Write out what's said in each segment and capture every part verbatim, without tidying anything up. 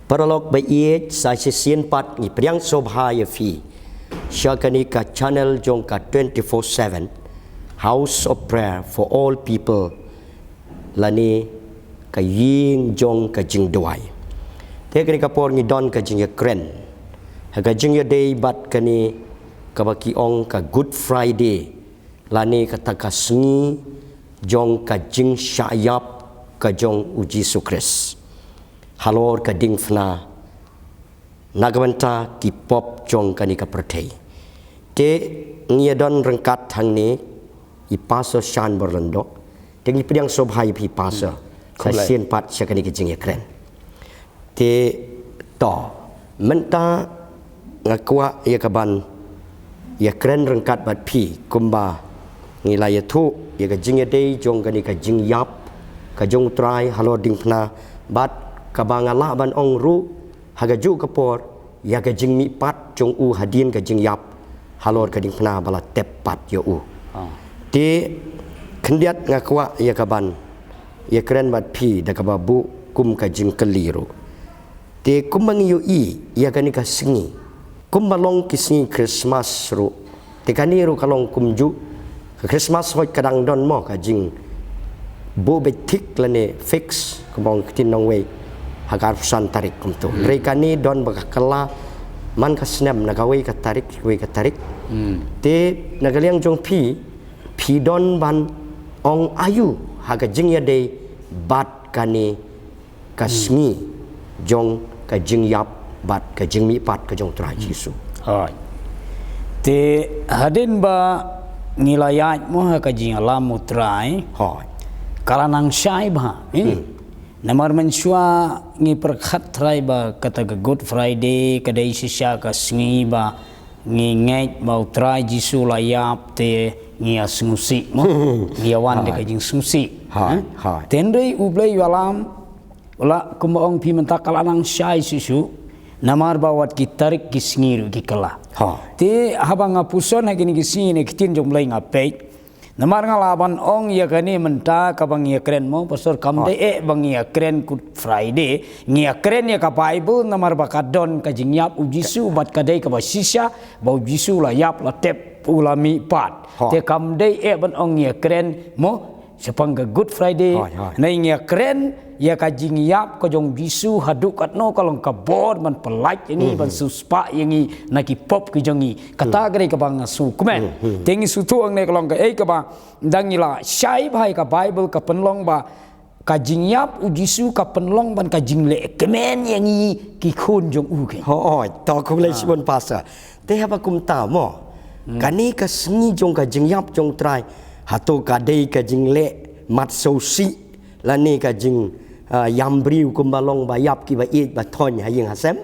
Paralok ba ïeit, sa shisien pat ngi pdiang sngewbha ïa phi sha kane ka channel jong ka twenty-four seven House of Prayer for All People, lane ka ïing jong ka jingduwai. Te kane ka por ngi don ka jingïakren ha ka jingïadei bad kane kaba ki ong ka Good Friday, lane kata ka sngi jong ka jingshah ïap ka jong U Jisu Khrist halor ka diengphna na ka bynta ki pop jong kane ka pyrthei. Te ngi ïa don ryngkat hangne i Pastor Shan Borlando. Te ngi pdiang sngewbha ïa phi Pastor, sa shisien pat sha kane ka jingïakren. Te to, mynta nga kwah ïa ka ban ïakren ryngkat bad phi kumba ngi la ïathuh ïa ka jingïadei jong kane ka jingïap ka jong U Trai halor diengphna, bad kaba nga lah ban ong ruh ha kajuh ka por ïa ka jingmihpat jong U hadien ka jingïap halor ka diengphna ba la tep pat ïa U. Te khyndiat nga kwah ïa ka ban ïakren bad phi da kaba buh kum ka jingkylli ruh. Te kumba ngi ïohi ïa kane ka sngi, kumba long ki sngi Christmas ruh, te kane ruh ka long kumjuh. Ka Christmas hooid ka dang don mo ka jingbuh beit thik lane fix, kumba ong ktien nongwei, ha ka arphew san tarik kumto. Hynrei kane don ba ka kylla man ka snem na kawei ka tarik, kawei ka tarik. Te na ka liang jong phi, phi don ban ong aïu ha ka jingïadei bad kane ka sngi jong ka jingïap bad ka jingmihpat ka jong U Trai Jisu. Hooid. Te hadien ba ngi la ïaid mo ha ka jingïalam U Trai, hooid, ka la nang shai bha, eh? Namar mynshuwa ngi pyrkhat trai ba kata ka Good Friday ka dei shisha ka sngi ba ngi ngeit ba U Trai Jisu la ïap, te ngi ïa sngewsih mo. Ngi ïa wan da ka jingsngewsih. Hooid, eh? Hooid. Te hynrei U Blei u ïalam, la kumba ong phi mynta ka la nang shai shisha, namar ba wat ki tarik ki sngi ruh ki kylla. Hooid. Te haba nga puson ha kine ki sngi ne ki ktien jong U Blei nga peit. Namar nga lah ban ong ïa kane mynta kaba ngi ïakren mo, Pastor, kam dei eh ba ngi ïakren Good Friday, ngi ïakren ïa ka Bible, namar ba ka don ka jingïap U Jisu, bad ka dei kaba shisha ba U Jisu la ïap, la tep, u la mihpat. Hooid. Te kam dei eh ban ong ngi ïakren mo shaphang ka Good Friday. Hooid, hooid. Ngi ïakren ïa ka jingïap ka jong U Jisu, haduh katno ka long ka bor ban pyllait ïa ngi, ban siewspah ïa ngi na ki pop ki jong ngi. Kata ka dei kaba nga sngewkmen. Te ngi sngewthuh hangne ka long kaei kaba dang ngi la shai bha ïa ka Bible, ka pynlong ba ka jingïap U Jisu ka pynlong ban ka jingleh kmen ïa ngi ki khun jong U keiñ. Hooid, to khublei shibun Pastor. Te haba kumta mo, kane ka sngi jong ka jingïap jong U Trai, hato ka dei ka jingleh mat sngewsih lane ka jing, ah, ïam briew kumba long ba ïap kiba ïeit ba thoiñ ha ïing ha sem?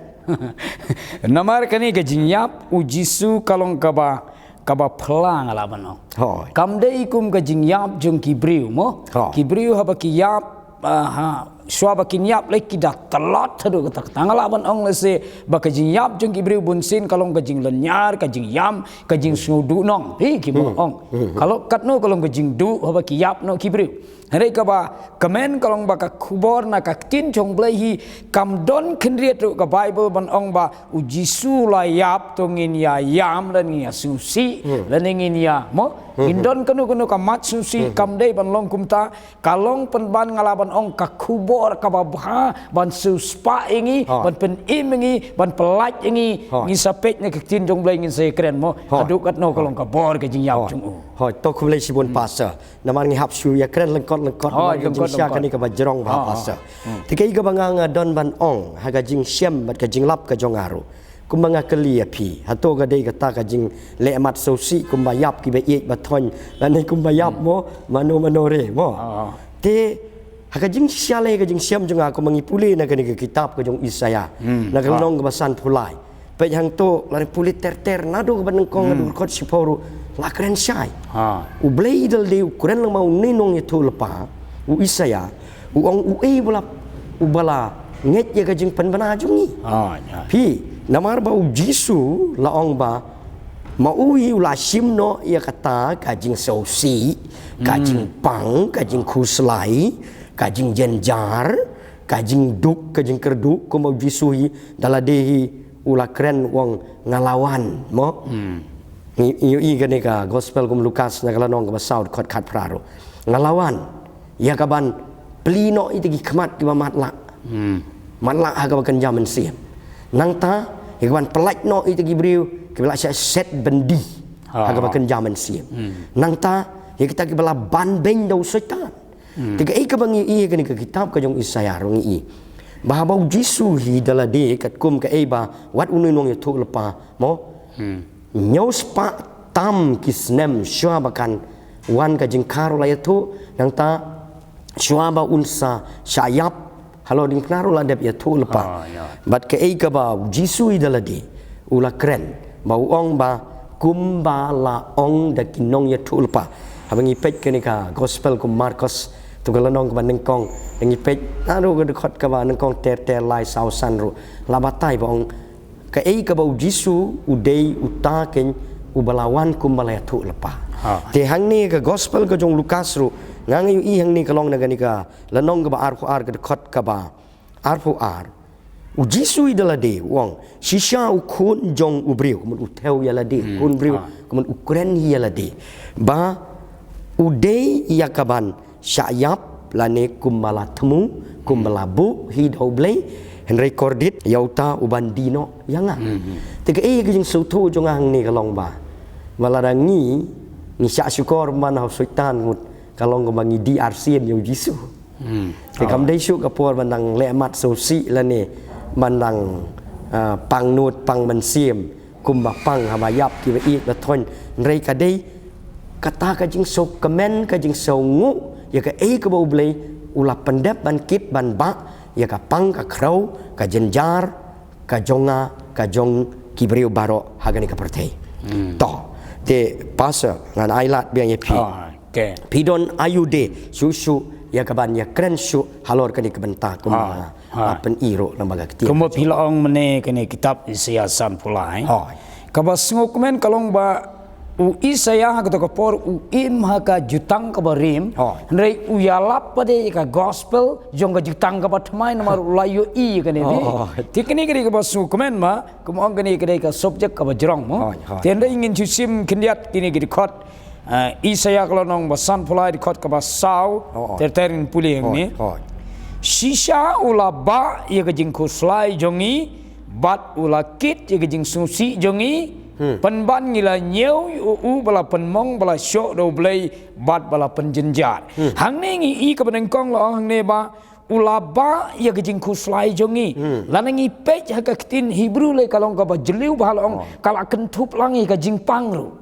Namar kane ka jingïap U Jisu ka long kaba, kaba phylla nga lah ban ong. Hooid. Kam dei kum ka jingïap jong ki briew mo. Hooid. Ki briew haba ki ïap, ah, ha, shuwa ba kin ïap lei ki da tlot haduh katta katta. Nga lah ban ong lehse ba ka jingïap jong ki briew bunsien ka long ka jinglynñiar, ka jingïam, ka jingsngewduhnong. Hi ki mo ong. Ka long katno ka long ka jingduh haba ki ïap noh ki briew. Hynrei kaba kmen ka long ba ka khubor na ka ktien jong U Blei hi kam don khyndiat ruh ka Bible ban ong ba U Jisu la ïap to ngin ïa ïam lane ngin ïa sngewsih lane ngin ïa mo. Ngin don kano kano ka mat sngewsih, kam dei ban long kumta. Ka long pynban nga lah ban ong ka khubor kaba bha ban siewspah ïa ngi, ban pynim ïa ngi, ban pyllait ïa ngi. Ngi sa peit na ka ktien jong U Blei, ngin sa ïakren mo. Haduh katno ka long ka bor ka jingïap jong U. Hooid, to khublei shibun Pastor. Namar ngi hap shu ïakren lyngkot lyngkot, namar ka jingshisha kane kaba jrong bha Pastor. Te kaei kaba nga, nga don ban ong ha ka jingshem bad ka jinglap ka jong nga ruh, kumba nga kylli ïa phi, hato ka dei kata ka jingleh mat sngewsih kumba ïap kiba ïeit ba thoiñ, lane kumba ïap mo mano mano re mo. Te ha ka jingshisha lei, ka jingshem jong nga, kumba ngi pule na kane ka kitab ka jong Isaïah, na ka lynnong kaba sanphew lai. Peit hangto, lada pule ter ter naduh kaba nyngkong haduh dkhot shiphew ruh la kren shai. U Blei da lade u kren lang ma une u nongïathuhlypa, u Isaïah, u ong uei ba la, uba la ngeit ïa ka jingpynbna jong ngi. Phi, namar ba U Jisu la ong ba ma u hi u la shim noh ïa kata ka jingsngewsih, ka jingpang, ka jingkhuslai, ka jingjynjar, Ka jingduk, ka jingkyrduh, kumba u Jisu hi, da lade hi, u la kren u ong nga la wan, mo? Ngi, ngi ïohi kane ka gospel kum u Lukas na ka lynnong kaba saw dkhot khatphra ruh. Nga la wan, ïa kaban plie noh ïa kita ki khmat kiba matlah. Matlah ha kaba kynja mynsiem. Nangta, ïa kaban pyllait noh ïa kita ki briew, kiba la shah set byndi. Ha kaba kynja mynsiem. Nangta, ïa kita kiba la ban beiñ da u Soitan. Te kaei kaba ngi ïohi ha kane ka kitab ka jong u Isaïah ruh ngi ïohi. Ba haba u Jisu hi da lade katkum kaei ba wat u nongïathuhlypa, mo? Hynñiew spah tam ki snem shuwa ba kan wan ka jingkhar u la ïathuh, nangta shuwa ba un sa shah ïap halor diengphna ruh la dep ïathuhlypa. Ah, ïa. Bad kaei kaba u Jisu hi da lade u la kren ba u ong ba kumba la ong da ki nongïathuhlypa. Haba ngi peit kane ka gospel kum u Markos, to ka lynnong kaba nyngkong, ngi peit naduh ka dkhot kaba nyngkong ter ter lai saw san ruh la batai ba ong kaei kaba u Jisu u dei uta keiñ uba la wan kumba la ïathuhlypa. Ha. Te hangne ka gospel ka jong u Lukas ruh nga nga ïohi hangne ka long na kane ka lynnong kaba arphew ar ka dkhot kaba arphew ar. U Jisu hi da lade u ong shisha u khun jong u briew, kumno u thew ïa lade, u khun briew, kumno u kren hi ïa lade. Ba u dei ïa kaban shah ïap lane kumba la thmu, kumba la buh hi da u Blei, hynrei kordit ïa uta uban die noh ïa nga. Te kaei ka jingsngewthuh jong nga hangne ka long ba, ba lada ngi, ngi shah shukor man ha u Soitan mut ka long kumba ngi die arsien ïa u Jisu. Te kam dei shuh ka por ban dang leh mat sngewsih lane ban dang, ah, pang nud pang mynsiem. Kumba pang haba ïap kiba ïeit ba thoiñ, hynrei ka dei kata ka jingsngewkmen, ka jingsngewnguh ïa kaei kaba u Blei u la pyndep ban kit ban bah ïa ka pang ka khrew, ka jynjar ka jong nga, ka jong ki briew baroh ha kane ka pyrthei. To, te pastor, ngan ailad biang ïa phi. Ah, okay. Phi don aïu de shuh shuh ïa kaban ïakren shuh halor kane ka bynta kumba nga la pyni ruh lyngba ka ktien. Kumba phi la ong mynne kane kitab Isaïah sanphew lai. Hooid. Kaba sngewkmen ka long ba u Isaïah ha kato ka por u im ha ka jutang kaba rim. Hooid. Hynrei u ïalap pat de ïa ka gospel jong ka jutang kaba thymmai namar u la ïohi ïa kane de. Hooid. Te kane ka dei kaba sngewkmen ba, kumba ong kane ka dei ka subject kaba jrong mo. Hooid, hooid. Te hynrei ngin shu shim khyndiat kine ki dkhot. Ah, Isaïah ka lynnong ba sanphew lai dkhot kaba saw, ter ter ngin pule hangne. Shisha u la bah ïa ka jingkhuslai jong ngi, bad u la kit ïa ka jingsngewsih jong ngi, pynban ngi la ñiew ïa u ba la pynmong ba la shoh da u Blei, bad ba la pynjynjar. Hangne ngi i kaba nyngkong la ong hangne ba, u la bah ïa ka jingkhuslai jong ngi. Lada ngi peit ha ka ktien Hebrew lei ka long kaba jylliew bha la ong ka la kynthup lang ïa ka jingpang ruh.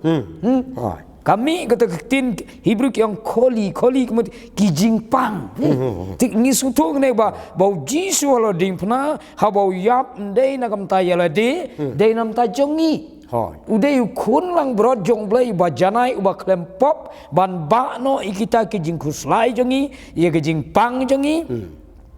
Ka mih kata ka ktien Hebrew ki ong kholi, kholi ka mut ki jingpang. Te ngi sngewthuh kane ba, ba u Jisu halor diengphna, haba u ïap ym dei na ka bynta ïa lade, dei na ka bynta jong ngi. Hooid. U dei u khun langbrot jong u Blei uba janai uba khlem pop ban bah noh ïa kita ki jingkhuslai jong ngi, ïa ki jingpang jong ngi.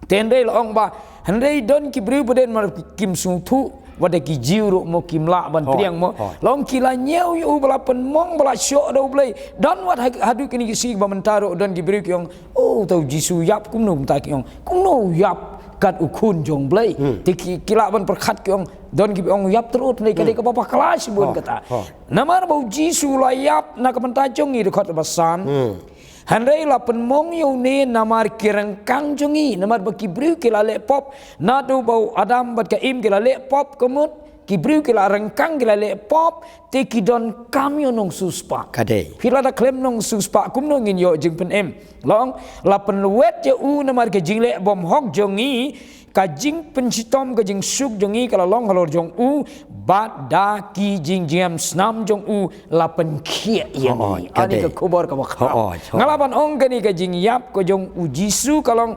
Te hynrei la ong ba, hynrei don ki briew ba dei namar kim sngewthuh, wat da ki Jiw ruh mo kim lah ban pdiang mo. Hooid. La ong ki la ñiew ïa u ba la pynmong ba la shoh da u Blei. Don wat ha-, haduh kine ki sngi ba mynta ruh don ki briew ki ong, oh, uta u Jisu u ïap kumno mynta ki ong. Kumno u ïap kat u khun jong u Blei. Te ki, ki lah ban pyrkhat ki ong, don kiba ong u ïap tyrut, hynrei ka dei kaba bakla shibun kata. Namar ba u Jisu u la ïap na ka bynta jong ngi, dkhot ba san. Hynrei la pynmong ïa une namar ki ryngkang jong ngi, namar ba ki briew ki la leh pop, naduh ba u Adam bad ka Im ki la leh pop ka mut, ki briew ki la ryngkang ki la leh pop, te ki donkam ïa u nongsiewspah. Ka dei. Phi lada khlem nongsiewspah, kumno ngin ïoh jingpynim. La ong, la pynlwet ïa u namar ka jingleh bymhok jong ngi, ka jingpynshitom ka jingsuk jong ngi ka la long halor jong u, bad da ki jingjngem snam jong u la pynkhiah ïa ngi. Hooid, ka dei. Ani ka khubor kaba khraw. Hooid, hooid. Nga lah ban ong kane ka jingïap ka jong u Jisu ka long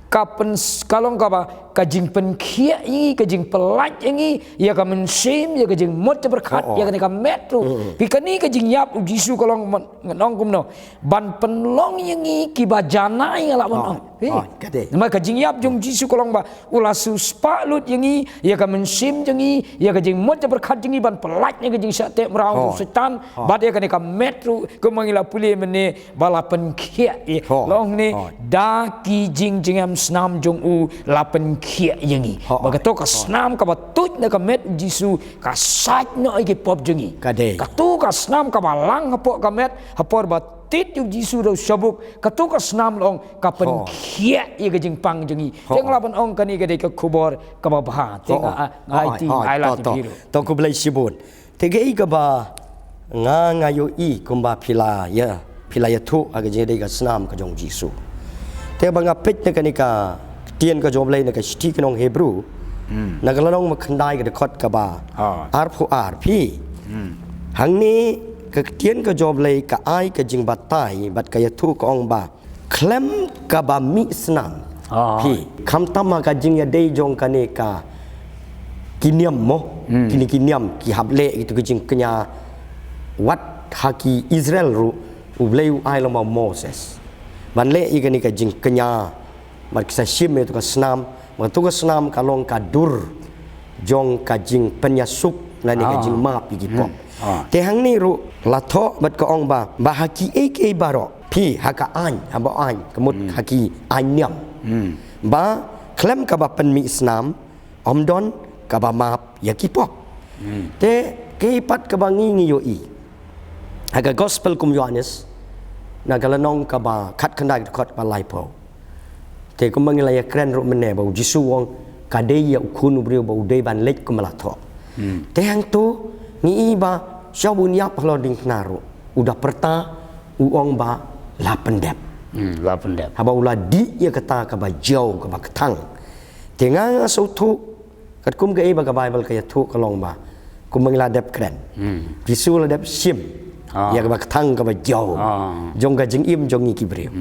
ka pyn-, ka long kaba, ka jingpynkhiah ïa ngi, ka jingpyllait ïa ngi, ïa ka mynsiem, ïa ka jingmut jingpyrkhat, ïa kane ka met ruh. Phi kane ka jingïap u Jisu ka long, ngan ong kumno, ban pynlong ïa ngi kiba janai nga lah ban ong. Hei. Namar ka jingïap jong u Jisu ka long ba u la siew spah lut ïa ngi, ïa ka mynsiem jong ngi, ïa ka jingmut jingpyrkhat jong ngi ban pyllait na ka jingshah teh mraw jong u Soitan, bad ïa kane ka met ruh kumba ngi la pule mynne ba la pynkhiah ïa. Long ne da ki jingjngem snam jong u la pynkhiah ïa ngi. Ba kato ka snam kaba tuid na ka met u Jisu ka sait noh ïa ki pop jong ngi. Kato ka snam kaba lang hapoh ka met ha por ba tied ïa u Jisu da u shabuk, kato ka snam long ka pynkhiah ïa ka jingpang jong ngi. Te nga lah ban ong kane ka dei ka khubor kaba bha. Te nga ai ti ai la ti biru. To khublei shibun. Te kaei kaba nga nga ïohi kumba phi la ïa phi la ïathuh ha ka jingdei ka snam ka jong u Jisu. Te ba nga peit na kane ka ktien ka jong u Blei na ka shithi ki nong Hebru, na ka lynnong ba khyndai ka dkhot kaba arphew ar, phi. Hangne ka ktien ka jong u Blei ka ai ka jingbatai bad ka ïathuh ka ong ba khlem kaba mih snam. Phi, khamtam ha ka jingïadei jong kane ka ki niam mo, kine ki niam ki hap leh ïa kito ki jingkñia wat ha ki Israel ruh, u Blei u ai lang ma u Moses ban leh ïa kane ka jingkñia. Bad ki sa shim ïa kato ka snam, bad kato ka snam ka long ka dur jong ka jingpynïasuk lane ka jingmap ïa ki pop. Te hangne ruh la thoh bad ka ong ba, ba ha kiei kiei baroh, phi, ha ka aiñ, ha ba aiñ, ka mut ha ki aiñ niam, ba khlem kaba pynmih snam ym don kaba map ïa ki pop. Te kaei pat kaba ngi ngi ïohi ha ka gospel kum u Ïoannis, na ka lynnong kaba khatkhyndai ka dkhot ba laiphew. Te kumba ngi la ïakren ruh mynne ba u Jisu u ong ka dei ïa u Khun u briew ba u dei ban leit kumba la thoh. Te hangto ngi i ba sha ba un ïap halor diengphna ruh u da pyrta, u ong ba la pyndep. La pyndep. Haba u la dih ïa kata kaba jew kaba kthang. Te nga nga sngewthuh katkum kaei ba ka Baibl ka ïathuh ka long ba kumba ngi la dep kren, Jisu la dep shim ïa kaba kthang kaba jew jong ka jingim jong ngi ki briew.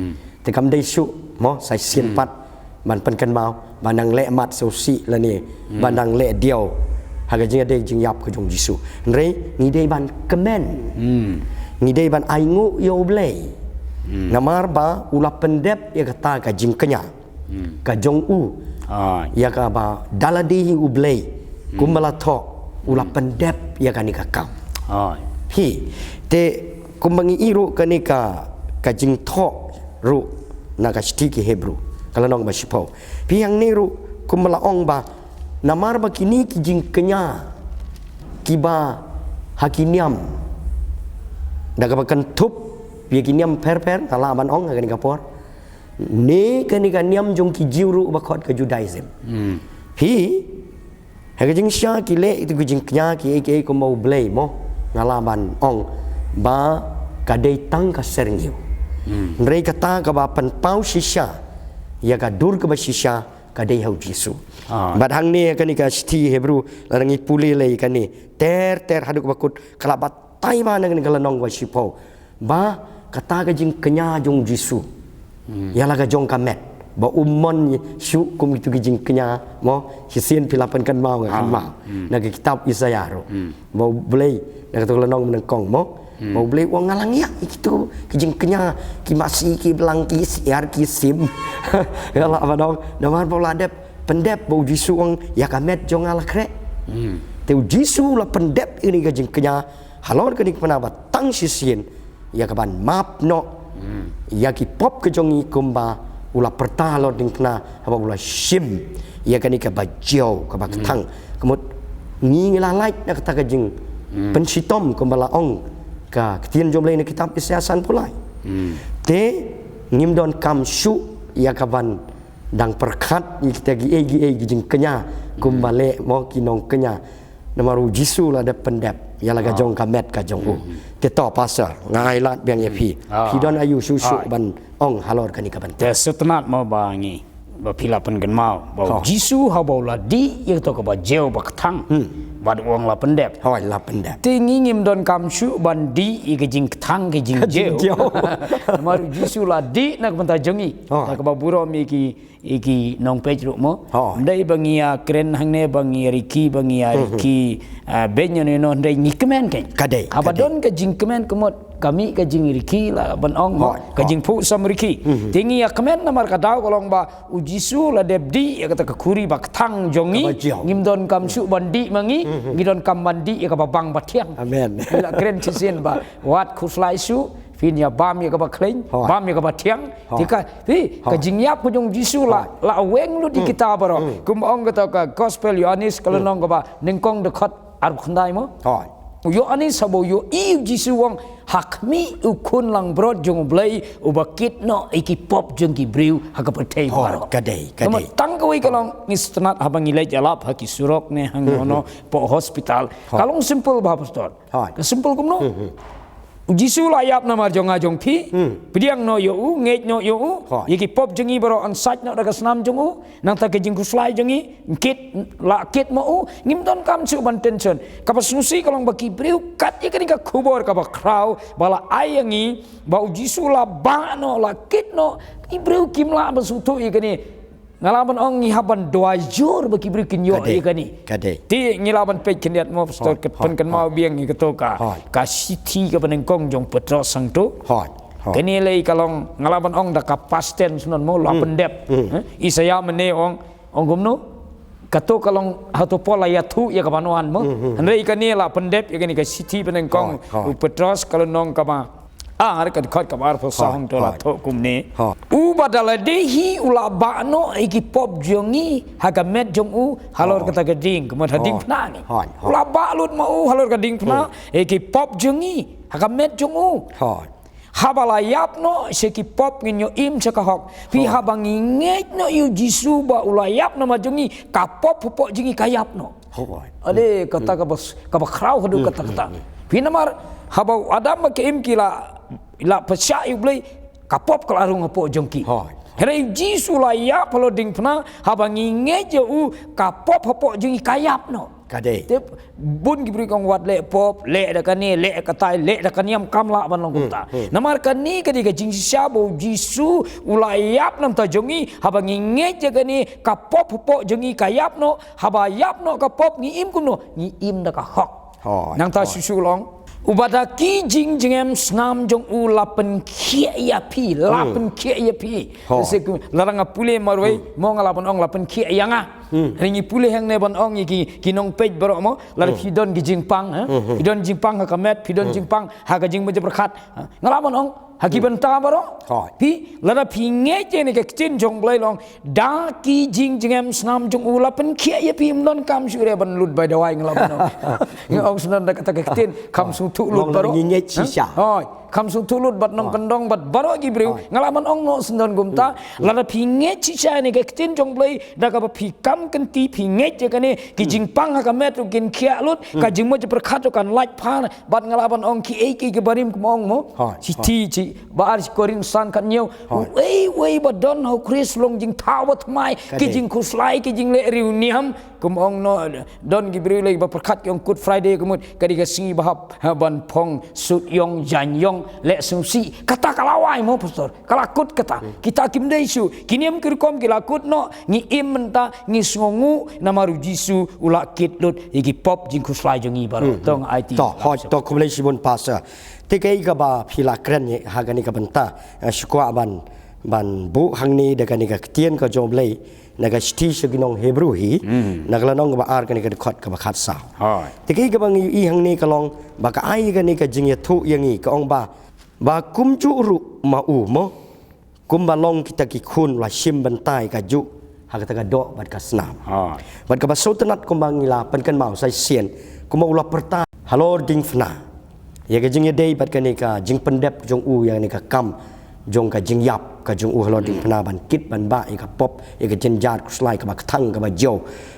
Te kam dei shuh mo sa shisien pat ban pynkynmaw ban nang leh mat sngewsih lane ban nang leh diaw ha ka jingïadei jingïap ka jong u Jisu. Hynrei ngi dei ban kmen, ngi dei ban ainguh ïa u Blei. Namar ba u la pyndep ïa kata ka jingkñia ka jong u, ïa kaba da lade hi u Blei kumba la thoh, u la pyndep ïa kane ka kam. Phi, te kumba ngi i ruh kane ka, ka jingthoh ruh na ka shithi ki Hebru ka lynnong ba shiphew, phi, hangne ruh kumba la ong ba namar ba kine ki jingkñia kiba ha ki niam da kaba kynthup ïa ki niam pher pher, nga lah ban ong ha kane ka por, ne kane ka niam jong ki Jiw ruh ba khot ka Judaism. Phi, ha ka jingshisha ki leh ïa kito ki jingkñia kiei kiei kumba u Blei mo, nga lah ban ong ba ka dei tang ka syrngiew. Hynrei kata kaba pynpaw shisha ïa ka dur kaba shisha ka dei ha u Jisu. Bad hangne ha kane ka shithi Hebru lada ngi pule lei kane ter ter haduh ba kut ka la batai bha na kane ka lynnong ba shiphew ba kata ka jingkñia jong u Jisu ïa la ka jong ka met ba um mon shuh kum kito ki jingkñia mo, shisien phi la pynkynmaw nga kynmaw na ka kitab Isaïah ruh ba u Blei na kato ka lynnong ba nyngkong mo, ba u Blei u ong nga la ngiah ïa kito ki jingkñia, ki masi, ki blang, ki syiar, ki sim. Nga lah ban ong namar ba u la dep pyndep ba u Jisu u ong ïa ka met jong nga la khreh. Te u Jisu u la pyndep ïa kane ka jingkñia halor kane ka bynta ba tang shisien ïa ka ban map noh ïa ki pop ka jong ngi kumba u la pyrta halor diengphna haba u la shim ïa kane kaba jew kaba kthang. Ka mut ngi ngi la lait na kata ka jingpynshitom kumba la ong ka ktien jong u Blei na kitab Isaïah sanphew lai. Te ngim donkam shuh ïa ka ban dang pyrkhat ïa kita kiei kiei ki jingkñia kumba leh mo ki nongkñia. Namar u Jisu la dep pyndep ïa la ka jong ka met ka jong u. Te to pastor, nga ai lad biang ïa phi. Phi don aïu shuh shuh ban ong halor kane ka bynta? Te sngewtynnat mo ba ngi, ba phi la pynkynmaw ba u Jisu haba u la dih ïa kato kaba jew ba kthang bad u ong la pyndep. Hooid, la pyndep. Te ngi ngim donkam shuh ban dih ïa ka jingkthang ka jingjew. Namar u Jisu la dih na ka bynta jong ngi, na kaba burom ïa ki ïa ki nongpeit ruh mo. Ym dei ba ngi ïa kren hangne ba ngi ïa riki ba ngi ïa riki beiñ ïano ïano, hynrei ngi kmen kein. Ka dei, haba don ka jingkmen ka mut Ka mih ka jingrkhie lah ban ong, mo. Hooid, ka hooid. Jingphuh samrkhie. Mhm. Te ngi ïa kmen namar ka daw ka long ba u Jisu la dep dih ïa kata ka khuri ba kthang jong ngi. Kaba jia. Ngim donkam shuh ban dih ma ngi, mhm, ngi donkam ban dih ïa kaba bang ba thiang. Amen. Ngi la kren shisien ba wat khuslai shuh, phin ïa bam ïa kaba khlaiñ, hooid, bam ïa kaba thiang. Hooid. Te ka, phi, ka, hooid, jingïap ka jong u Jisu la, hooid, la weng lut ïa, mm, kita baroh. Mm. Kum ong kata ka Gospel Ïoannis ka, mm, lynnong kaba nyngkong dkhot arphew khyndai, mo. Hooid. U Ïoannis haba u ïohi u Jisu u ong, ha khmih u Khun Langbrot jong U Blei uba kit noh ïa ki pop jong ki briew ha ka pyrthei baroh. Hooid, ka dei, ka dei. Namar tang kawei ka long, ngi sngewtynnat haba ngi leit ïalap ha ki surok ne hangno, mhm, hangno, hapoh hospital. Hooid. Ka long simple bha, Pastor. Hooid. Ka simple kumno? Hmm, hmm. U Jisu la ïap namar jong nga jong phi. Hmm. Pdiang noh ïa u, ngeit noh ïa u. Hooid. Ïa ki pop jong ngi baroh yn sait noh da ka snam jong u. Nangta ka jingkhuslai jong ngi, kit, la kit ma u. Ngim donkam shuh ban tension. Kaba sngewsih ka long ba ki briew kat ïa kane ka khubor kaba khraw ba la ai ïa ngi ba u Jisu la bah noh, la kit noh. Ki briew kim lah ban sngewthuh ïa kane. Nga lah ban ong ngi hap ban duwai jur ba ki briew kin ïoh ïa kane. Ka dei. Te ngi lah ban peit khyndiat, mo, Pastor, hooid, hooid, pynkynmaw biang ïa kato ka, hooid, ka shithi kaba nyngkong jong u Petros hangto. Hooid, hooid. Kane lei ka long, nga lah ban ong da ka past tense, mo, la, hmm, pyndep. Hmm. Eh? Isaïah mynne ong, ong kumno? Kato ka long hato Paul la ïathuh ïa kaban wan, mo. Hmm, hmm, hmm. Hynrei kane la pyndep ïa kane ka shithi ba nyngkong, hooid, hooid, u Petros ka lynnong kaba ar ka dkhot kaba arphew saw, hooid, hangto la, hooid, thoh kumne. Hooid. Uba da lade hi u la bah noh ïa ki pop jong ngi ha ka met jong u halor, hooid, kata ka dieng, ka mut ha, hooid, diengphna ngi. Hooid, hooid. U la bah lut ma u halor ka diengphna, hmm, ïa ki pop jong ngi ha ka met jong u. Hooid. Haba la ïap noh sha ki pop ngin ïoh im sha ka hok. Phi, hooid, haba ngi ngeit noh ïa u Jisu ba u la ïap namar jong ngi, ka pop hapoh jong ngi ka ïap noh. Hooid. Ade, kata, hmm, kaba s-, kaba khraw haduh, hmm, kata, hmm, kata. Hmm. Phi, namar haba u Adam bad ka Im ki la, la pyrshah ïa u Blei, ka pop ka la rung hapoh jong ki. Hooid. Hynrei u Jisu la ïap halor diengphna, haba ngi ngeit ïa u, ka pop hapoh jong ngi ka ïap noh. Ka dei. Te bun ki briew ki ong wat leh pop, leh da kane, leh katai, leh da ka niam, kam lah ban long, hmm, kumta. Hmm. Namar kane ka dei ka jingshisha ba u Jisu u la ïap na ka bynta jong ngi, haba ngi ngeit ïa kane, ka pop hapoh jong ngi ka ïap noh, haba ïap noh ka pop ngi im kumno, ngi im da ka hok. Hooid, hooid. Nangta shuh shuh long. Uba da ki jingjngem snam jong u la pynkhiah ïa phi, la, hmm, pynkhiah ïa phi. Hooid. Te shu, lada nga pule marwei, hmm, mo, nga lah ban ong la pynkhiah ïa nga. Hmm. Hynrei ngi pule hangne ban ong ïa ki, ki nongpeit baroh, mo, lada, hmm, phi don ki jingpang, ha? Hmm, hmm. Phi don jingpang ha ka met, phi don, hmm, jingpang ha ka jingmut jingpyrkhat. Ha? Nga lah ban ong ha ki, hmm, bynta baroh. Hooid. Phi, lada phi ngeit ïa kane ka ktien jong u Blei, long, da ki jingjngem snam jong u la pynkhiah ïa phi, ym donkam shuh re ban lut bai dawai, nga lah ban ong. Nga ong sngewdon da kata ka ktien, kham, ah, sngewthuh lut, long, baroh, ngi ngeit, ha? Shisha. Hooid. Kham sngewthuh lut bad nongkyndong bad baroh ki briew. Hooid. Nga lah ban ong noh sngewdon kumta. Hmm. Lada phi ngeit shisha ïa kane ka ktien jong u Blei, da kaba phi kam kynti, phi ngeit ïa kane, ki, hmm, jingpang ha ka met ruh kin khiah lut, hmm, ka jingmut jingpyrkhat ruh kan lait phar, bad nga lah ban ong kiei kiei kiba rim, kum ong, mo. Hooid. Shithi, hooid, shi, ba ar shi Korinth san khathynñiew. Hooid. Uei uei ba don ha u Khrist long jingthaw bathymmai, ka dei, ki jingkhuslai, ki jingleh riewniam, kum ong noh, don ki briew lei ba pyrkhat ki ong Good Friday ka mut ka dei ka sngi ba hap, ha, ban phong suit ïong, jaiñ ïong, leh sngewsih. Kata ka la wai, mo, Pastor. Ka la kut kata. Hmm. Kita kim dei shuh. Ki niam ki rukom ki la kut noh, ngi im mynta, ngi sngewnguh namar u Jisu u la kit lut ïa ki pop jingkhuslai jong ngi baroh. Hmm. To nga aiti. To, hooid, to khublei shibun Pastor. Te kaei kaba phi la kren ïa ha kane ka bynta, eh, shu kwah ban, ban buh hangne da kane ka ktien ka jong u Blei. Na ka shithi sha ki nong Hebru hi, hmm, na ka lynnong kaba ar kane ka dkhot kaba khatsaw. Hooid. Te kaei kaba ngi ïohi hangne ka long ba ka ai kane ka jingïathuh ïa ngi, ka ong ba, ba kumjuh ruh ma u, mo, kumba long kita ki khun la shim bynta ïa kajuh ha kata ka doh bad ka snam. Hooid. Bad kaba sngewtynnat kumba ngi la pynkynmaw sa shisien, kumba u la pyrta halor diengphna ïa ka jingïadei bad kane ka jingpyndep jong u ïa kane ka kam jong ka jingïap ka jong u halor, hmm, diengphna ban kit ban bah ïa ka pop, ïa ka jynjar khuslai kaba kthang kaba jia.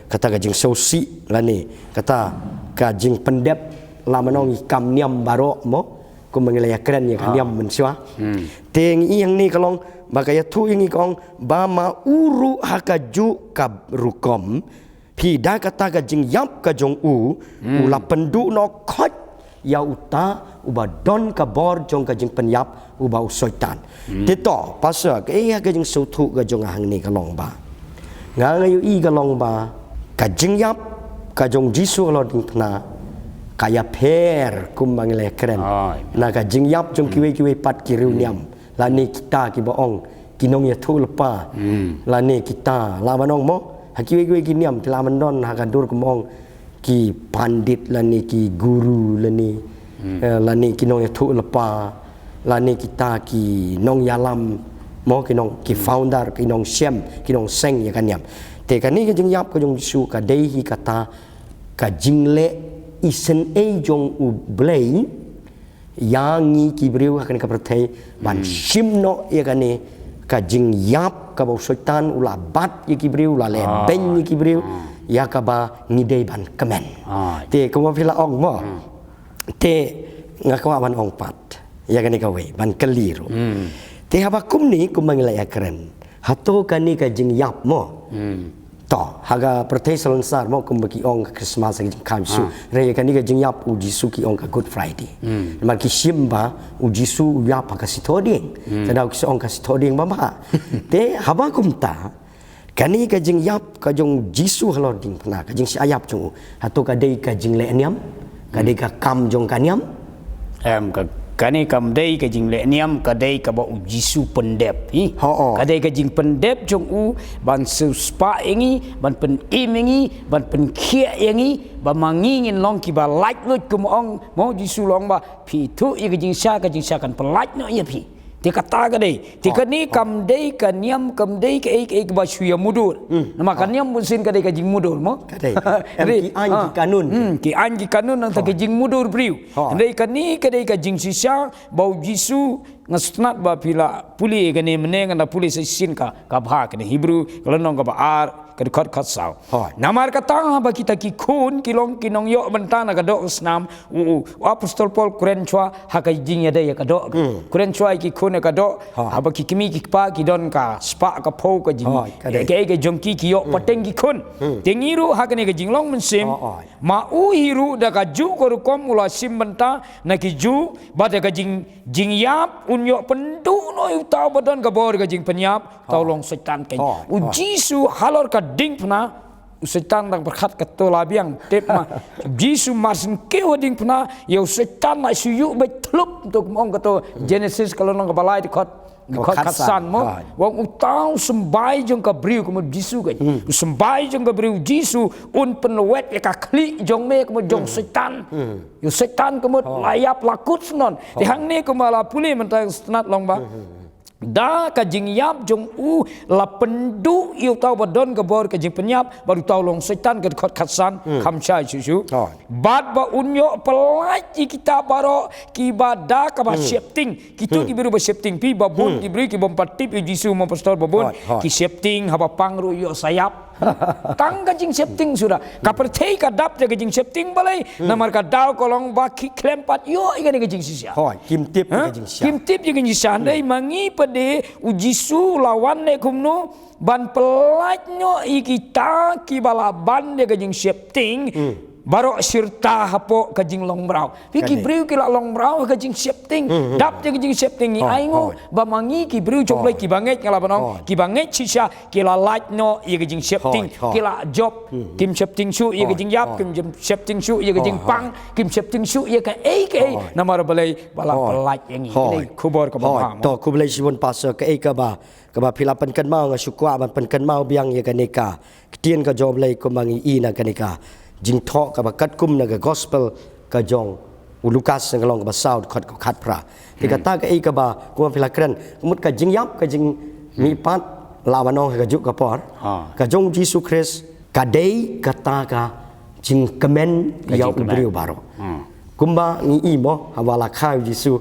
Kata ka jingsngewsih lane kata ka jingpyndep, la mynno ngi kam niam baroh, mo, kumba ngi la ïakren ïa ka, ah, niam mynshuwa. Hmm. Te ngi ïohi hangne ka long ba ka ïathuh ïa ngi ka ong ba ma u ruh ha kajuh ka rukom, phi, da kata ka jingïap ka jong u, hmm, u la pynduh noh khoit ïa uta uba don ka bor jong ka jingpynïap, uba u Soitan. Hmm. Te to, Pastor, kaei ka jingsngewthuh ka jong nga hangne ka long ba, nga, nga ïohi ka long ba ka jingïap ka jong u Jisu halor diengphna ka ïapher kumba ngi la ïakren. Ai. Na ka jingïap jong kiwei kiwei pat ki riewniam. Lane kita kiba ong ki nongïathuhlypa. Lane kita lah ban ong mo. Ha kiwei kiwei ki niam ki lah ban don ha ka dur kumba ong ki pandit lane ki guru lane, eh, lane ki nongïathuhlypa lane kita ki nongïalam mo, ki nong, ki founder, ki nongshem, ki nongseng ïa ka niam. Te kane ka jingïap ka jong Jisu ka dei hi kata ka jingleh isynei jong U Blei ïa ngi ki briew ha kane ka pyrthei ban shim noh ïa kane ka jingïap kaba u Soitan u la bat ïa ki briew, u la leh beiñ ïa ki briew, ïa kaba ngi dei ban kmen. Ai. Te kumba phi la ong mo. Te nga kwah ban ong pat ïa kane kawei ban kylli ruh. Te haba kumne kumba ngi la ïakren, hato kane ka jingïap mo. To, ha ka pyrthei salonsar mo kumba ki ong ka Christmas ka jingkham Jisu. Hynrei kane ka jingïap U Jisu ki ong ka Good Friday. Namar ki shim ba U Jisu u ïap ha ka sithoh dieng. Te daw ki sa ong ka sithoh dieng ba bha. Te haba kumta, kane ka jingïap ka jong Jisu halor diengphna, ka jingshah ïap jong u, hato ka dei ka jingleh niam? Ka dei ka kam jong ka niam? Em, ka, kane kam dei ka jingleh niam, ka dei kaba U Jisu pyndep. Hi. Ho, oh. Ka dei ka jingpyndep jong u ban siewspah ïa ngi, ban pynim ïa ngi, ban pynkhiah ïa ngi, ba ma ngi ngin long kiba laitluid kumba ong mo, Jisu u ong ba phi ithuh ïa ka jingshisha, ka jingshisha kan pyllait noh ïa phi. Te kata ka dei. Te kane kam dei ka niam, kam dei kaei kaei kaba shu ïa mudui. Namar ka niam bunsien ka dei ka jingmudui mo. Ka dei. Em, ki aiñ ki kanun. Hmm, ki aiñ ki kanun nangta ka jingmudui briew. Hynrei kane ka dei ka jingshisha ba U Jisu, nga sngewtynnat ba phi la pule kane mynne, nga la pule sa shisien ka, ka bha kane Hebru ka lynnong kaba ar, ka dkhot khatsaw. Namar kata haba kita ki khun ki long ki nongïoh bynta na ka doh ka snam, u, u, u apostol Paul kren shuwa ha ka jingïadei ïa ka doh. Kren shuwa ïa ki khun ïa ka doh. Haba ki kmie ki kpa ki don ka spah ka phew ka jing, ka dei, ka, ka jong ki, ki ïoh pateng ki khun. Te ngi ruh ha kane ka jinglong mynsiem, ma u hi ruh da kajuh ka rukom u la shim bynta na ki Jiw, bad da ka jing, jingïap un ïoh pynduh noh ïa uta uba don ka bor ka jingpynïap, uta u long Soitan keiñ. U Jisu halor ka diengphna, u Soitan dang pyrkhat kato la biang, tip ma. Jisu mar shen kiew ha diengphna, ïa u Soitan la shu ïuh beit thlup, to kumba ong kato Genesis ka lynnong kaba lai dkhot, dkhot khatsan mo. Wan uta u symbai jong ka briew ka mut Jisu keiñ. U symbai jong ka briew Jisu un pynlwet ïa ka khlieh jong me ka mut jong Soitan. Ïa u Soitan ka mut la ïap la kut syndon. Te hangne kumba la pule mynta, sngewtynnat long ba da ka jingïap jong u la pynduh ïa uta uba don ka bor ka jingpynïap, bad uta u long Soitan ka dkhot khatsan, kham shai shuh shuh. Bad ba un ïoh pyllait ïa kita baroh kiba da kaba sheptieng. Kito ki briew ba sheptieng, phi, ba bun ki briew ki bym pat tip ïa u Jisu, mo pastor, ba bun ki sheptieng, haba pang ruh ïoh sa ïap. Tang ka jingsheptieng suda. Ka pyrthei ka dap da ka jingsheptieng balei? Namar ka daw ka long ba ki khlem pat ïoh ïa kane ka jingshisha. Hooid, kim tip ïa ka jingshisha. Kim tip ïa ka jingshisha. Hynrei ma ngi pat de, u Jisu u la wan ne kumno ban pyllait noh ïa kita kiba la ban da ka jingsheptieng. Baroh shirta hapoh ka jinglong mraw. Phi, ki briew ki la long mraw ha ka jingsheptieng. Dap da ka jingsheptieng, ngi ainguh ba ma ngi ki briew jong U Blei kiba ngeit, nga lah ban ong, kiba ngeit shisha, ki la lait noh ïa ka jingsheptieng. Ki la jop. Kim sheptieng shuh ïa ka jingïap, kim sheptieng shuh ïa ka jingpang, kim sheptieng shuh ïa kaei kaei. Namar balei? Ba la pyllait ïa ngi. Ka dei khubor kaba bha mo. To, khublei shibun pastor, kaei kaba, kaba phi la pynkynmaw, nga shu kwah ban pynkynmaw biang ïa kane ka ktien ka jong U Blei kumba ngi i na kane ka jingthoh kaba katkum na ka gospel ka jong u Lukas, na ka lynnong kaba saw, dkhot kaba khatphra. Te kata kaei kaba kumba phi la kren, ka mut ka jingïap, ka jingmihpat, lah ban ong ha kajuh ka por, ka jong U Jisu Khrist ka dei kata ka jingkmen ïa u briew baroh. Kumba ngi i mo, haba la kha ïa u Jisu,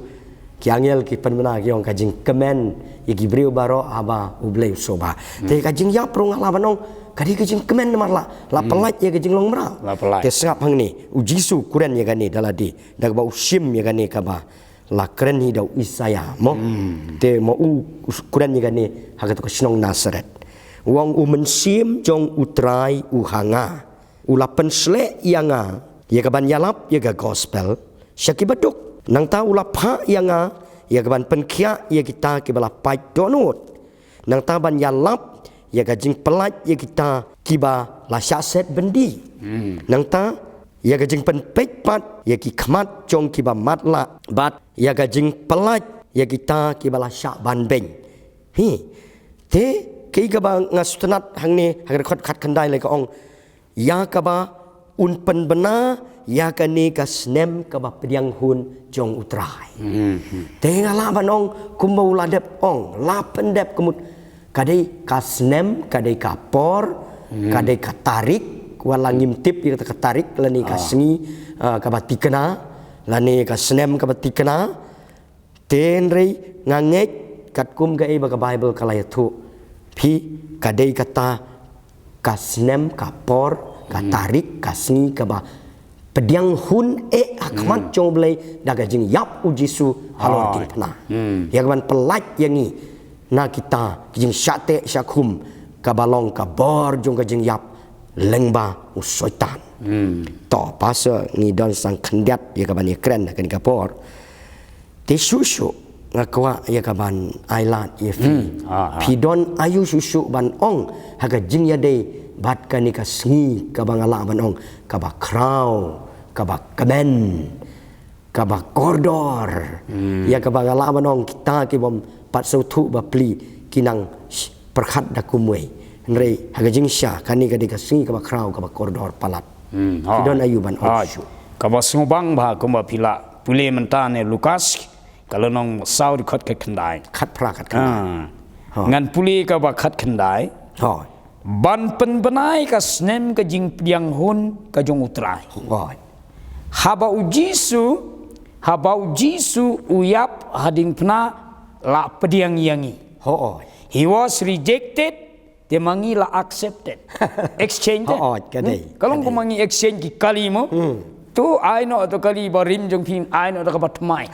ki angel ki pynbna, ki ong ka jingkmen ïa ki briew baroh haba U Blei u sngewbha. Te ka jingïap ruh nga lah ban ong ka dei ka jingkmen namar la, la pyllait ïa ka jinglong mraw. Te sngap hangne, u Jisu u kren ïa kane da lade, da kaba u shim ïa kane kaba la kren hi da u Isaïah mo. Te ma u, u kren ïa kane ha kato ka shnong Nasareth. U ong, U Mynsiem jong U Trai u ha nga. U la pynshlur ïa nga ïa ka ban ïalap ïa ka gospel sha ki baduk. Nangta u la phah ïa nga ïa ka ban pynkhiah ïa kita kiba la pait dohnud. Nangta ban ïalap ïa ka jingpyllait ïa kita kiba la shah set byndi. Nangta ïa ka jingpynpeit pat ïa ki khmat jong kiba matlah, bad ïa ka jingpyllait ïa kita kiba la shah ban beiñ. Hi, te kaei kaba nga sngewtynnat hangne ha ka dkhot khatkhyndai lei ka ong, ïa kaba un pynbna ïa kane ka snem kaba pdiang hun jong U Trai. Te nga lah ban ong kumba u la dep ong, la pyndep ka mut, ka dei ka snem, ka dei ka por, ka dei ka tarik, wat la ngim tip ïa kata ka tarik lane ka sngi, ah, kaba tikna, lane ka snem kaba tikna. Te hynrei nga ngeit katkum kaei ba ka Baibl ka la ïathuh, phi, ka dei kata ka snem, ka por, ka tarik, ka sngi kaba pdiang hun eh ha khmat jong U Blei da ka jingïap U Jisu halor diengphna, ïa kaban pyllait ïa ngi na kita ki jingshah teh shah khum kaba long ka bor jong ka jingïap lyngba u Soitan. To, Pastor, ngi don sa khyndiat ïa kaban ïakren ha kane ka por. Te shuh shuh nga kwah ïa kaban ailad ïa phi. Phi don aïu shuh shuh ban ong ha ka jingïadei bad kane ka sngi kaba nga lah ban ong kaba khraw, kaba kmen, kaba kordor, ïa kaba nga lah ban ong kita kibym pat sngewthuh bapli ki nang sh-, pyrkhat da kumwei. Hynrei ha ka jingshisha kane ka dei ka sngi kaba khraw, kaba kordor palat. Phi don aïu ban ong shuh? Kaba sngewbang bha kumba phi la pule mynta ne Lukas, ka lynnong saw dkhot khatkhyndai. Khatphra khatkhyndai. Ngan pule kaba khatkhyndai. Ban pynbna ïa ka snem ka jingpdiang hun ka jong U Trai. Haba U Jisu, haba U Jisu u ïap ha diengphna la pdiang ïa ngi. He was rejected, te ma ngi la accepted. Exchange te. Ka long kumba ngi exchange ki kali mo. Tu ai noh to kali ba rim jong phi, ai noh to kaba thymmai.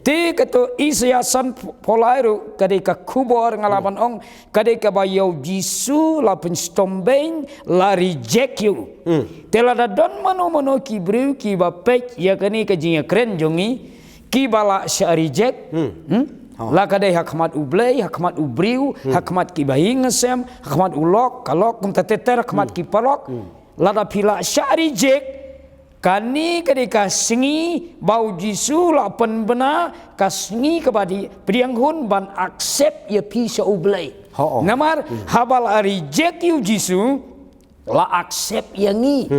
Te kato Isaïah san phew lai ruh ka dei ka khubor nga lah ban ong, ka dei kaba ïa U Jisu la pynshitom beiñ, la reject ïa u. Te lada don mano mano ki briew kiba peit ïa kane ka jingïakren jong ngi, kiba la shah reject. La ka dei ha khmat U Blei, ha khmat u briew, ha khmat kiba ïing sem, ha khmat u lok, ka lok, kumta ter ter, ha khmat ki paralok. Lada phi la shah reject, kane ka dei ka sngi ba U Jisu la pynbna ka sngi kaba dei pdiang hun ban accept ïa phi sha U Blei. Namar haba la reject ïa U Jisu, la accept ïa ngi.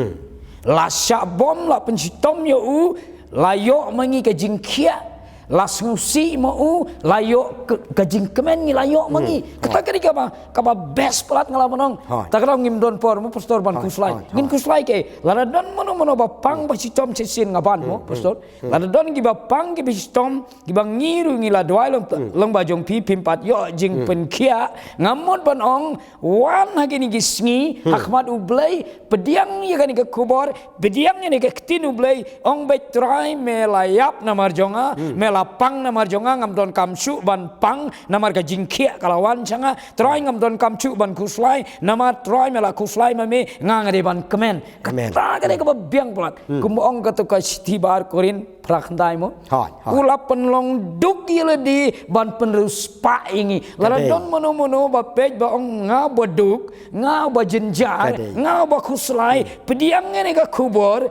La shah bom, la pynshitom ïa u, la ïoh ma ngi ka jingkhiah, la sngewsih ma u, la ïoh ka, ka jingkmen ngi la ïoh ma ngi. Kata ka dei kaba, kaba best palat nga lah ban ong. Ta ka daw ngim don por mo Pastor ban khuslai. Ngin khuslai ke, lada don mano mano ba pang ba shitom shisien nga ban mo Pastor. Lada don kiba pang kiba shitom, kiba ngi ruh ngi la duwai lyngba jong phi, phim pat ïoh jingpynkhiah, nga mut ban ong, wan ha kine ki sngi ha khmat U Blei, pdiang ïa kane ka khubor, pdiang ïa kane ka ktien U Blei, ong beit Trai me la ïap namar jong nga, me la pang namar jong nga, ngam donkam shuh ban pang namar ka jingkhiah ka la wan sha nga, Trai ngam donkam shuh ban khuslai namar Trai me la khuslai ma me, nga nga dei ban kmen. Kata ka dei kaba biang palat. Kumba ong kato ka shithi ba ar Korinth phra khyndai mo. U la pynlong duk ïa lade ban pynriewspah ïa ngi. Lada don mano mano ba peit ba ong nga ba duk, nga ba jynjar, nga ba khuslai, pdiang ïa kane ka khubor,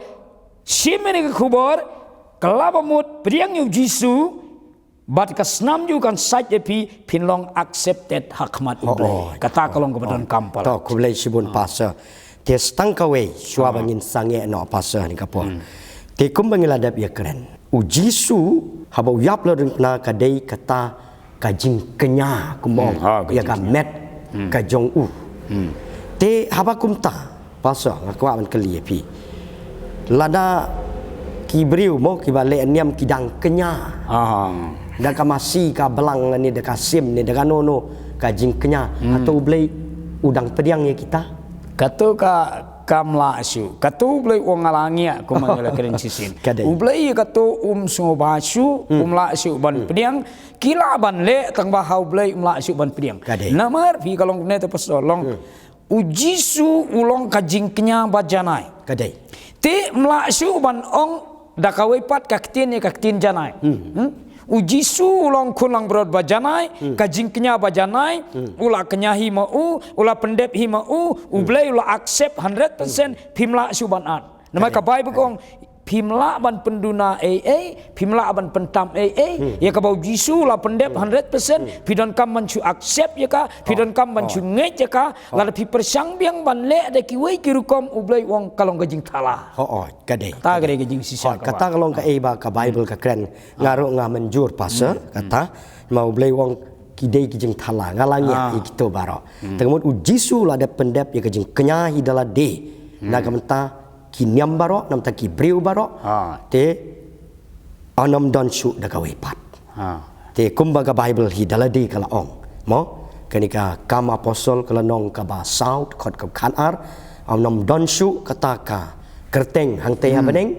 shim ïa kane ka khubor, kylla ba mut pdiang ïa U Jisu, bad ka snam jong u kan sait ïa phi, phin long accepted ha khmat U Blei. Kata ka long kaba donkam palat. To, khublei shibun Pastor. Te sa tang kawei shuwa ba ngin sangeh noh Pastor ha kane ka por. Te kumba ngi la dep ïakren, U Jisu haba u ïap halor diengphna ka dei kata ka jingkñia kumba ong ïa ka met ka jong u. Te haba kumta Pastor, nga kwah ban kylli ïa phi. Lada ki briew mo kiba leh niam ki dang kñia da ka masi ka blang ne da ka sim ne da kano kano ka jingkñia, hato U Blei u dang pdiang ïa kita? Kato ka kam lah shuh. Kato U Blei u ong nga la ngiah kumba nga la kren shisien. U Blei kato um sngewbha shuh, um lah shuh ban pdiang. Ki lah ban leh tang ba ha U Blei um lah shuh ban pdiang. Namar phi ka long kumne te Pastor, long U Jisu u long ka jingkñia ba janai. Te um lah shuh ban ong da kawei pat ka ktien ïa ka ktien janai. U Jisu u long khun langbrot ba janai, ka jingkñia ba janai, u la kñia hi ma u, u la pyndep hi ma u, U Blei u la accept hundred percent, phim lah shuh ban at. Namar ka Bible ka ong, phim lah ban pynduna ei ei, phim lah ban pyntam ei ei, ïa kaba u Jisu u la pyndep hundred percent, phi donkam ban shu accept ïa ka, phi donkam ban shu ngeit ïa ka, lada phi pyrshang biang ban leh da kiwei ki rukom, U Blei u ong ka long ka jingthala. Hooid, ka dei. Kata ka dei ka jingshisha. Hooid, kata ka long kaei ba ka Bible ka kren, nga ruh nga mynjur, Pastor, kata, ma U Blei u ong ki dei ki jingthala, nga la ngiah ïa kito baroh. Te ka mut u Jisu u la dep pyndep ïa ka jingkñia hi da lade, na ka bynta ki niam baroh, na ka bynta ki briew baroh. Te ym don shuh da kawei pat. Te kumba ka Bible hi da lade ka la ong, mo, kane ka Kam Apostol ka lynnong kaba saw, dkhot kaba khatar, ym don shuh kata ka kyrteng hangtei ha bneng,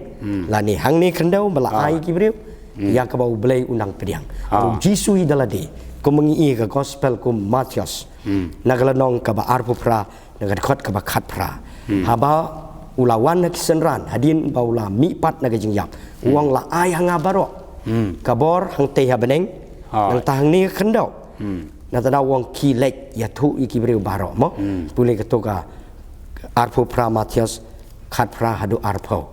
lane hangne khyndew ba la ai ki briew ïa kaba U Blei u nang pdiang. U Jisu hi da lade, kum ngi i ka Gospel kum Mathaios, na ka lynnong kaba arphew phra, na ka dkhot kaba khatphra. Haba u la wan ha ki synran, hadien ba u la mihpat na ka jingïap, u ong, la ai ha nga baroh ka bor hangtei ha bneng, nangta hangne khyndew, nangta u ong, khie leit ïathuh ïa ki briew baroh, mo. Pule kato ka arphew phra Mathaios, khatphra haduh arphew.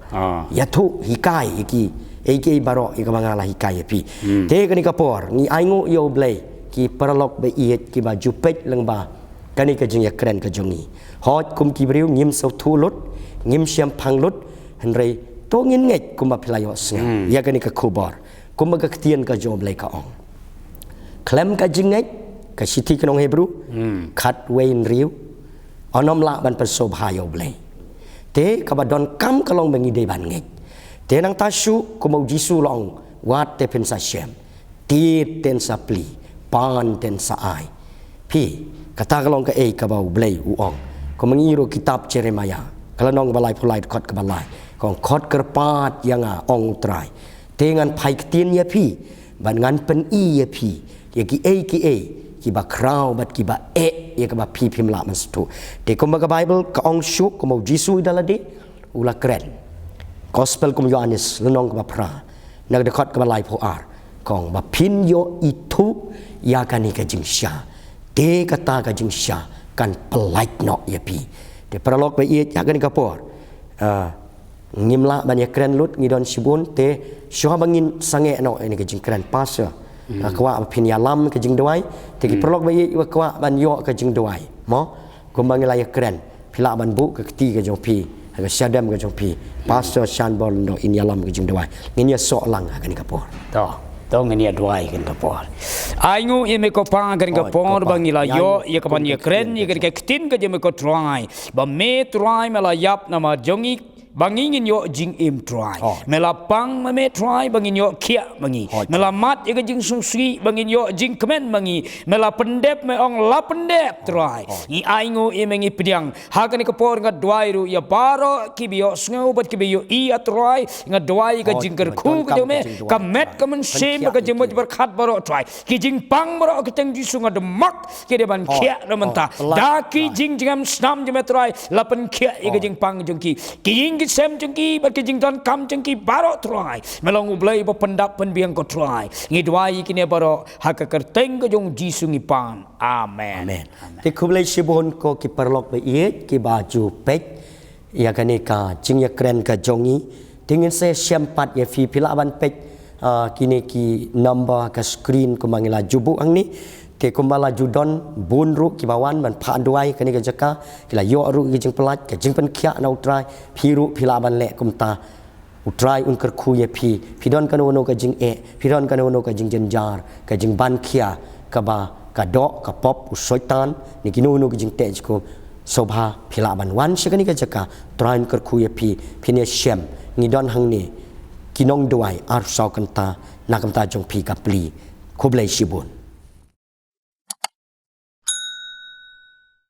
Ïathuh, hikai ïa ki, ïa ki baroh ïa kaba nga la hikai ïa phi. Te kane ka por ngi ainguh ïa U Blei, ki paralok ba ïeit kiba ju peit lyngba kane ka jingïakren ka jong ngi. Hooid, kum ki briew ngim sngewthuh lut, ngim shemphang lut, hynrei to ngin ngeit kumba phi la ïohsngew ïa kane ka khubor, kumba ka ktien ka jong U Blei ka ong. Khlem ka jingngeit, ka shithi ki nong Hebru khatwei hynriew, ym lah ban pynsngewbha ïa U Blei. Te kaba donkam ka long ba ngi dei ban ngeit. Te nangta shuh, kumba u Jisu u la ong, wat te phin sa shem, tied te yn sa plie, pan te yn sa ai. Phi, kata ka long kaei kaba U Blei u ong. Kumba ngi i ruh kitab Jeremaïah, ka lynnong ba laiphew lai, dkhot kaba lai, ka ong, khot kyrpad ïa nga, ong U Trai, te ngan phai ktien ïa phi, bad ngan pyni ïa phi ïa kiei kiei kiba khraw bad kiba eh ïa kaba phi phim lah ban sngewthuh. Te kumba ka Bible ka ong shuh, kumba u Jisu hi da lade u la kren. Gospel kum u Ïoannis, lynnong kaba phra, na ka dkhot kaba laiphew ar, ka ong, ba phin ïoh ithuh ïa kane ka jingshisha, te kata ka jingshisha kan pyllait noh ïa phi. Te paralok ba ïeit, ha kane ka por, ah, ngim lah ban ïakren lut, ngi don shibun, te shuwa ba ngin sangeh noh ïa kane ka jingkren, Pastor, nga kwah ba phin ïalam ka jingduwai. Te ki paralok ba ïeit ba kwah ban ïoh ka jingduwai, mo, kumba ngi la ïakren, phi lah ban buh ka kti ka jong phi ha ka shadem ka jong phi, Pastor Shanbor Lyngdoh in ïalam ka jingduwai. Ngin ïasoh lang ha kane ka por. To, to ngin ïaduwai ha kane ka por. Ainguh ïa me ko Pa ha kane ka por ba ngi la ïoh ïa ka ban ïakren ïa kane ka ktien ka jong me ko Trai, ba me Trai me la ïap namar jong ngi, ba ngi ngin ïoh jingim Trai. Me la pang ma me Trai ba ngin ïoh khiah ma ngi. Me la mad ïa ka jingsngewsih ba ngin ïoh jingkmen ma ngi. Me la pyndep, me ong la pyndep Trai. Ngi ainguh ïa me, ngi pdiang. Ha kane ka por nga duwai ruh ïa baroh kiba ïohsngew bad kiba ïohi, ah Trai, nga duwai ka jingkyrkhu ka jong me, ka met ka mynsiem bad ka jingmut jingpyrkhat baroh Trai. Ki jingpang baroh ha ka kyrteng Jisu nga dkhot ki dei ban khiah na mynta da ki jingjngem snam jong me Trai, la pynkhiah ïa ka jingpang jong ki. Ki ïing ki sem jong ki bad ki jingdonkam jong ki baroh Trai, me long U Blei ba pyndap pynbiang ko Trai. Ngi duwai ïa kine baroh ha ka kyrteng ka jong Jisu ngi pan. Amen. Amen. Te khublei shibun ko ki paralok ba ïeit kiba ju peit ïa kane ka jingïakren ka jong ngi. Te ngin sa shem pat ïa phi, phi lah ban peit, ah, kine ki number ka screen kumba ngi la ju buh hangne. Te kumba la ju don bun ruh kiba wan ban phah duwai kane ka jaka, ki la ïoh ruh ka jingpyllait, ka jingpynkhiah na U Trai. Phi ruh phi lah ban leh kumta. U Trai un kyrkhu ïa phi. Phi don kano kano ka jingeh, phi don kano kano ka jingjynjar, ka jingbankhia kaba ka doh ka pop u Soitan, ne kino kino ka jingteh jingkhum, sngewbha phi lah ban wan sha kane ka jaka. Trai un kyrkhu ïa phi, phin ïashem. Ngi don hangne ki nongduwai arphew saw kynta, na ka bynta jong phi ka plie. Khublei shibun.